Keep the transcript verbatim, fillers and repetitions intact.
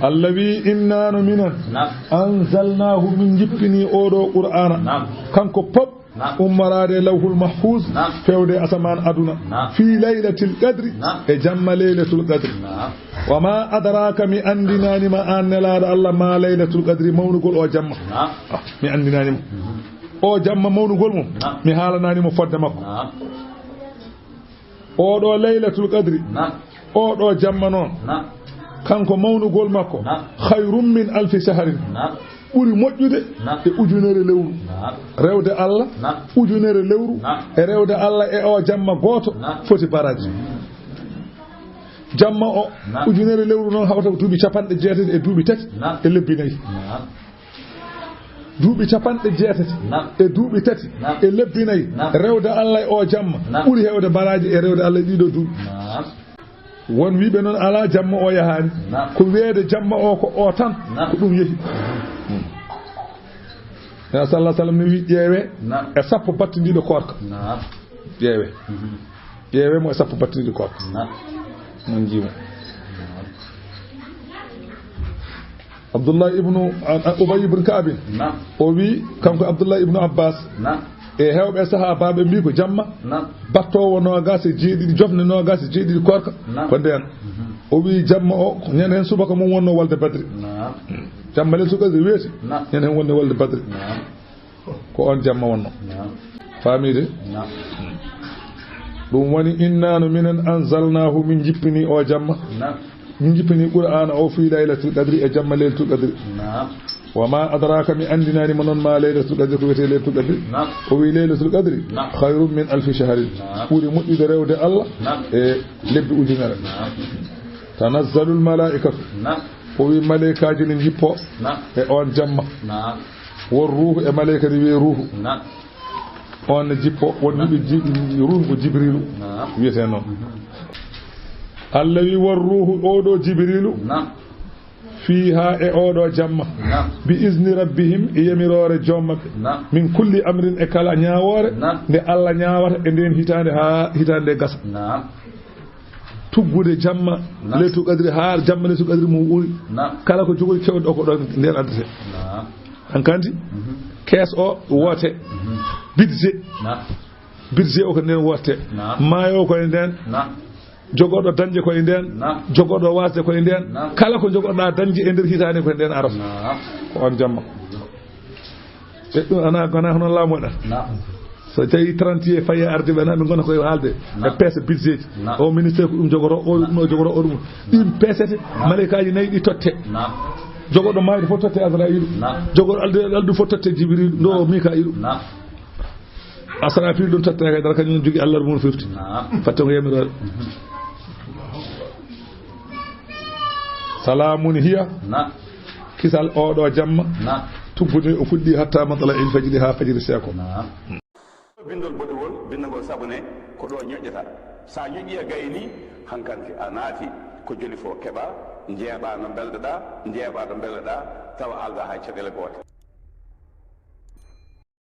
Allah wi, inna no minen, Naam. anzalnaahu, min jippini oo ɗoo Qur'aana, Naam. kanko pop, Naam. ummoraade e Lawhul Mahfuuz, Naam. fewde asamaan aduna, Naam. fii laylatil qadri, Naam. e jamma laylatul qadri. Naam. Wa maa adraaka, mi anndinaani ma aan Nelaaɗo Allah, maa laylatul qadri, mawnugol oo jamma. Naam. Ah, mi anndinaani ma. Mhm. Oo jamma mawnugol mum, Naam. mi haalanaani mo fodde makko. Naam. Oo ɗoo laylatul qadri, Naam. oo ɗoo jamma noon, Naam. kanko mawnugol makko, Naam. khayrum min alfi shahrin, Naam. ɓuri moƴƴude Naam. e ujunere lewru. Naam. Rewde Allah, Naam. ujunere lewru, Naam. e rewde Allah e oo jamma gooto Naam. foti baraaji. Jamma o, Naam. ujunere lewru noon hawta ko duuɓi capanɗe jeetati e duuɓi tati Naam. e lebbi nayi. Naam. Duuɓi capanɗe jeetati Naam. e duuɓi tati Naam. e lebbi nayi, Naam. rewde Allah e oo jamma Naam. ɓuri heewde baraaji e rewde Allah e ɗiɗo duuɓi. Naam. Won wiiɓe noon alaa, jamma o yahaani. Naam. Ko wiyeede jamma o ko o tan, Naam. ko ɗum yehi. Nabi sallallahu alayhi wa sallam ne wi, ƴeewe Naam. e sappo battindiiɗo koorka. Naam. Ƴeewe. Mhm. Ƴeewe mo e sappo battindiiɗo koorka. Naam. Mon njiimo. Abdullah ibnu, a, a, Ubay ibn Ka'bin. Naam. O wi, kanko Abdullah ibnu Abbas, Naam. e heewɓe sahaabaaɓe mbi ko jamma, Naam. battoowo noogaas e jeeɗiɗi, jofnde noogaas e jeeɗiɗi koorka, Naam. ko ndeen. Mhm. O wi jamma o, ko ñande heen subaka mum wonno wolde Badri. Naam. Jamma leylatul qadri weeti, Naam. ñande heen wonde wolde Badri. Naam. Ko oon jamma wonno. Naam. Faamiide? Naam. Ɗum woni, inna no minen anzalnaahu, min jippini o jamma. Naam. Min jippini Qur'aana o fii laylatul qadri, e jamma laylatul qadri. Naam. Wa maa adraaka, mi anndinaani ma noon maa laylatul qadri, ko wiyetee laylatul qadri. Naam. O wi laylatul qadri Naam. khayrun min alfi shahrin. Naam. Ɓuri moƴƴude rewde Allah Naam. e lebbi ujunere. Naam. Tanazzalul malaa'ikatu. Naam. O wi maleykaaji ne njippo Naam. e oon jamma. Naam. Won ruuhu e maleyka ne wiyee ruuhu. Naam. On ne jippo, won Naam. wiɓe ji-, ruuhu ko Jibriilu Naam. wiyetee noon. Mhm. Allah wi won ruuhu oo ɗoo Jibriilu Naam. fiihaa e oo ɗoo jamma. Naam. Bi izni rabbihim, e yamiroore joom maɓɓe. Naam. Min kulli amrin, e kala ñaawoore Naam. nde Allah ñaawata e ndeen hitaande haa hitaande nde gasa. Naam. Tuggude jamma Naam. leylatul qadri haa jamma leylatul qadri mum ɓuri. Naam. Kala ko jogori kewɗo o ko ɗoon ndeen addete. Naam. Hankandi Mhm. kees o woote. Mhm. Budget. Naam. Budget o ko ndeen woote. Naam. Maayo o ko e ndeen. Naam. Jogorɗo dañde ko e ndeen. Naam. Jogorɗo waasde ko e ndeen. Naam. Kala ko jogorɗaa dañde e nder hitaande ko e ndeen arata. Naam. Ko oon jamma. E ɗum ana, ana hono laamu waɗata. Naam. So tawi trente et un fayi e arde ɓe, na ɓe ngona koye haalde. Naam. E peese budget ji. Naam. O ministère ko ɗum jogoro, o ɗum o jogoro, o ɗum. Ɗin peesete, Naam. maleykaaji nayi ɗi totte. Naam. Jogorɗo maayde fof totte Azrayilu. Naam. Jogorɗo alde, aldu fof totte Jibrilu, ɗo Naam. Mikayilu. Naam. Asrafil ɗum totte kay dara kañum jogi Allah mum firti. Naam. Fatte ko yamiroore. Mhm. Salaamun hiya. Naam. Kisal oo ɗoo jamma. Naam. Tuggude o fuɗɗi hatta matla'il fajri, haa fajiri seeko. Naam. Bindol boɗewol, bindagol sabone, ko ɗo ñoƴƴata. Sa ñoƴƴi a gayni, hankanti a naati, ko joli fof keɓa, njeeɓa no mbelɗoɗa, njeeɓa no mbelɗoɗa, tawa alda hay caɗele goote.